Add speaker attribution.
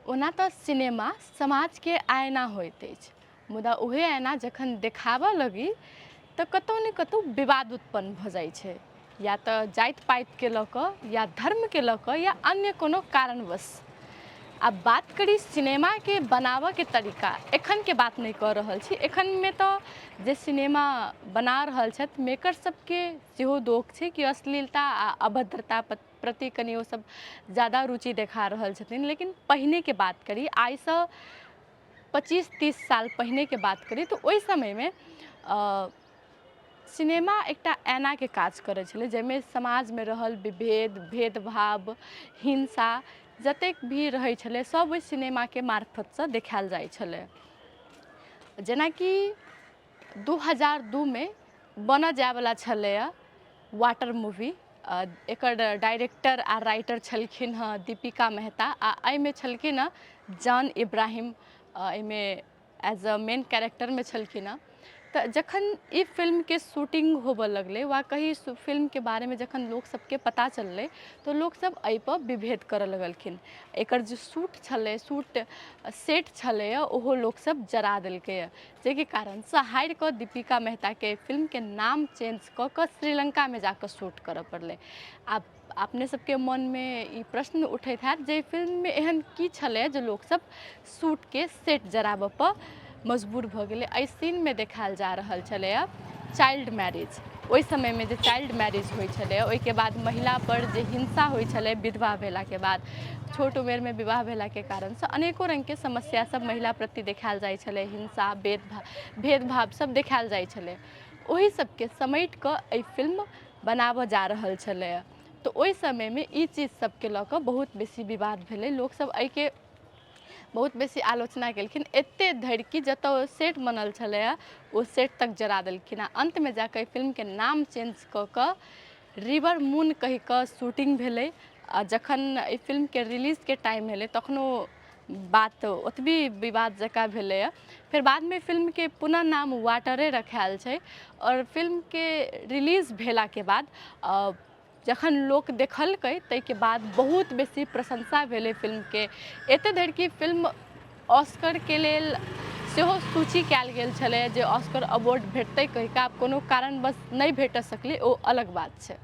Speaker 1: ओना तऽ सिनेमा समाजके आइना होइत अछि, मुदा उहे आइना जखन देखाबऽ लगी तऽ कतहु ने कतहु विवाद उत्पन्न भऽ जाइ छै, या तऽ जाति पातिके लऽ कऽ या धर्मके लऽ कऽ या अन्य कोनो कारणवश। आब बात करी सिनेमाके बनाबऽके तरीका, एखनके बात नहि कऽ रहल छी। एखनमे तऽ जे सिनेमा बना रहल छथि मेकर सबके सेहो दोख छै कि अश्लीलता आ अभद्रता प्रति कनि ओसभ ज्यादा रुचि देखा रहल छथिन। लेकिन पहिनेके बात करी, आइसँ 25-30 साल पहिनेके बात करी, तऽ ओहि समयमे सिनेमा एकटा ऐनाके काज करै छलै, जाहिमे समाजमे रहल विभेद, भेदभाव, हिंसा जतेक भी रहै छलै सब ओहि सिनेमाके मार्फतसँ देखायल जाइ छलै। जेनाकि 2002मे बनऽ जाइवला छलैए वाटर मूवी। एकर डाइरेक्टर आ राइटर छलखिन हँ दीपिका मेहता, आ एहिमे छलखिन हँ जान इब्राहिम, एहिमे एज अ मेन कैरेक्टरमे छलखिन हँ। तऽ जखन ई फिल्मके शूटिंग होबऽ लगलै वा कही फिल्मके बारेमे जखन लोक सबके पता चललै, तऽ लोकसब एहिपर विभेद करऽ लगलखिन। एकर जे शूट छलै, शूट सेट छलैए, ओहो लोकसब जरा देलकैए, जाहिके कारणसँ हारि कऽ दीपिका मेहताके फिल्मके नाम चेंज कऽ कऽ श्रीलङ्कामे जाकऽ शूट करऽ पड़लै। आब अपने सबके मनमे ई प्रश्न उठैत हैत जे फिल्ममे एहन की छलै जे लोकसब शूटके सेट जराबऽ पर मजबूर भऽ गेलै। एहि सीनमे देखायल जा रहल छलैए चाइल्ड मैरिज। ओहि समयमे जे चाइल्ड मैरिज होइ छलै, ओहिके बाद महिलापर जे हिंसा होइ छलै, विधवा भेलाके बाद, छोट उमेरमे विवाह भेलाके कारणसँ अनेको रङ्गके समस्या सब महिला प्रति देखायल जाइ छलै, हिंसा, भेदभाव, भेदभाव सब देखायल जाइ छलै, ओहि सबके समेटि कऽ एहि फिल्म बनाबऽ जा रहल छलैए। तऽ ओहि समयमे ई चीज सबके लऽ कऽ बहुत बेसी विवाद भेलै। लोकसब एहिके बहुत बेसी आलोचना केलखिन, एतेक धरि कि जतऽ ओ सेट बनल छलैए ओ सेट तक जरा देलखिन, आ अन्तमे जाकऽ एहि फिल्मके नाम चेंज कऽ कऽ रिवर मून कहि कऽ शूटिंग भेलै। आ जखन एहि फिल्मके रिलीजके टाइम भेलै, तखनो बात ओतबी विवाद जकाँ भेलैए। फेर बादमे फिल्मके पुनः नाम वाटरे रखायल छै, आओर फिल्मके रिलीज भेलाके बाद जखन लोक देखलकै, ताहिके बाद बहुत बेसी प्रशंसा भेलै फिल्मके, एतेक धरि कि फिल्म ऑस्करके लेल सेहो सूची कयल गेल छलै जे ऑस्कर अवार्ड भेटतै कहि कऽ। आब कोनो कारणवश नहि भेट सकलै, ओ अलग बात छै।